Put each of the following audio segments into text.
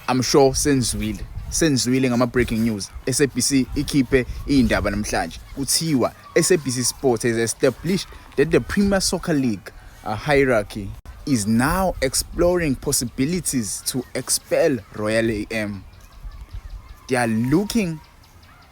I'm sure senzwile senzwile ngama breaking news. SABC ikhiphe indaba namhlanje. Kuthiwa SABC Sports has established that the Premier Soccer League hierarchy is now exploring possibilities to expel Royal AM. They are looking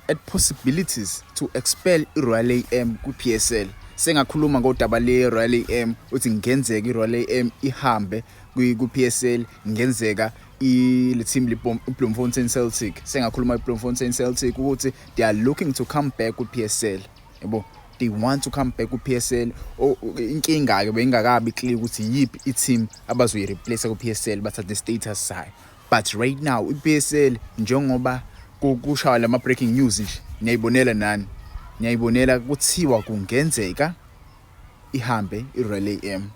at possibilities to expel iRoyal AM kwi-PSL. Sengakhuluma ngodaba le-Royal AM uthi ngenzeka iRoyal AM ihambe ku-PSL, ngenzeka le team le-Bloemfontein Celtic. Sengakhuluma i-Bloemfontein Celtic ukuthi they are looking to come back ku-PSL, yabo. They want to come back ku-PSL. Inkinga-ke beyingakabi clear ukuthi yiphi i-team abazoyi-replace ku-PSL bathathe status sayo, but right now i-PSL, njengoba kushaya lama breaking news nje, niyayibonela nani, niyayibonela, kuthiwa kungenzeka ihambe i-Royal AM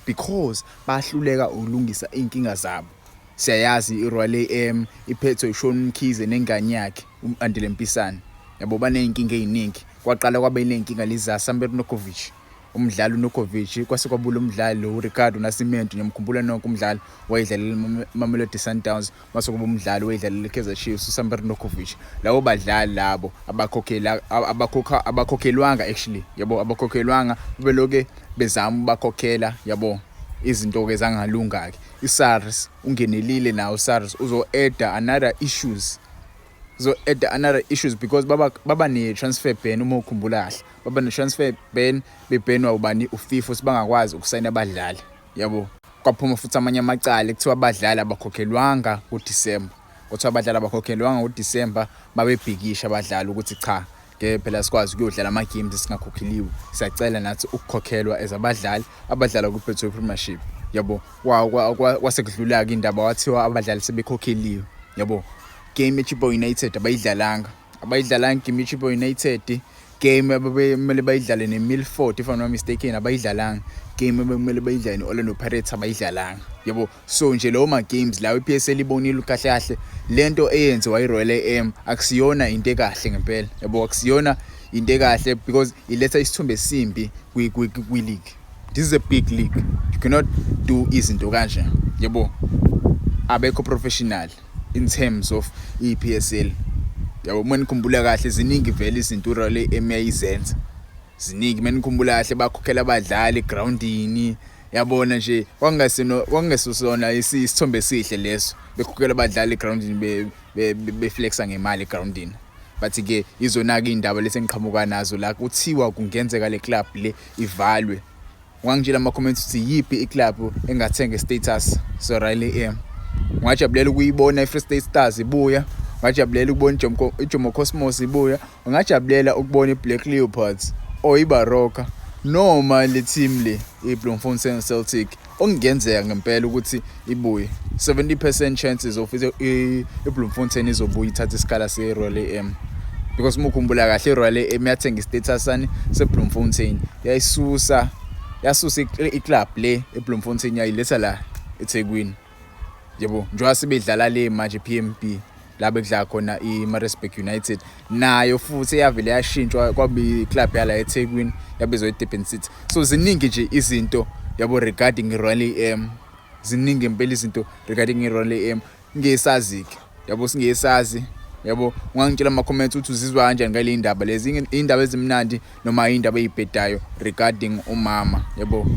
because bahluleka ukulungisa inkinga zabo. Siyayazi i-Royal AM iphethwe uShauwn Mkhize nengane yakhe uAndile Mpisane, yabo. Baneyinkinga eziningi. Kwaqala kwaba ineyinkinga lezi Samir Nurkovic, umdlali uNurkovic, kwase kwabula umdlali lo Ricardo Nascimento. Ngiyamkhumbula nonke, umdlali wayedlalela Mamelodi Sundowns, mase kuba umdlali wayedlalela Kaizer Chiefs, uSamir Nurkovic. Labo badlali labo abakhokhela abakhokha abakhokhelwanga actually, yabo, abakhokhelwanga. Beloke bezama ubakhokhela, yabo. Izinto ke zangalunga ke. iSARS ungenelile nawo. SARS uzo add another issues, zo add another issues because baba ne transfer ban. Uma ukhumbula kahle, baba ne transfer ban, bebhenwa ubani? UFIFA, sibangakwazi ukusayina abadlali, yabo. Kwaphuma futhi amanye amacala, kuthiwa abadlali abakhokhelwanga kuDecember. Kuthiwa abadlali abakhokhelwanga kuDecember, babebhikisha abadlali ukuthi cha ke phela sikwazi ukuyodlala ama games singakhokheliwe, siyacela nathi ukukhokhelwa as abadlali abadlala ku-Betway Premiership, yabo. Kwase kudlula-ke indaba, wathiwa abadlali sebekhokheliwe, yabo. Game yeChippa United abayidlalanga, abayidlalanga game yeChippa United. Game ababemele bayidlale ne-Milford, if I'm not mistaken, abayidlalanga. Game abekumele bayidlale ne-Orlando Pirates, abayidlalanga, yabo. So nje lawo ma-games lawo, i-PSL ibonile kahle kahle lento eyenziwa i-Royal AM akusiyona into ekahle ngempela, yabo. Akusiyona into ekahle because iletha isithombe esimbi kwi-league. This is a big league, you cannot do izinto kanje, yabo. Abekho professional in terms of i-PSL, yabo. Uma nikhumbula kahle, ziningi vele izinto uRoyal AM yayizenza, ziningi. Uma nikhumbula kahle, bakhokhela abadlali egroundini, yabona nje, kwakungasino kwakungesona isithombe esihle leso, bekhokhela abadlali egroundini, beflexa ngemali egroundini. But ke izona-ke iy'ndaba lesi engiqhamuka nazo la, kuthiwa kungenzeka le club le ivalwe. Ungangitshela ama-comments ukuthi yiphi iclub engathenga i-status se-Royal AM. Ungajabulela ukuyibona i-Free State Stars ibuya? Ungajabulela ukubona iJomo Cosmos ibuya? Ungajabulela ukubona i-Black Leopards or iBaroka noma le team le i-Bloemfontein Celtic okungenzeka ngempela ukuthi ibuye? 70% chances of i-Bloemfontein izobuya ithathe isikhala se-Royal AM because uma ukhumbula kahle, i-Royal AM yathenga i-status sani? Se-Bloemfontein. Yayisusa, yasusa i-club le eBloemfontein, yayiletha la eThekwini, yabo. Njengoba sebedlala le manje PMB la bekudlala khona i-Maritzburg United, nayo futhi yavele yashintshwa kwaba i-club yala eThekwini, yabizwa i-Durban City. So ziningi nje izinto, yabo, regarding i-Royal AM. Ziningi impela izinto regarding i-Royal AM ngesazi-ke, yabo, singesazi, yabo. Ungangitshela ama-comments ukuthi uzizwa kanjani ngale ndaba lezi, indaba ezimnandi noma indaba ey'bhedayo regarding umama, yabo.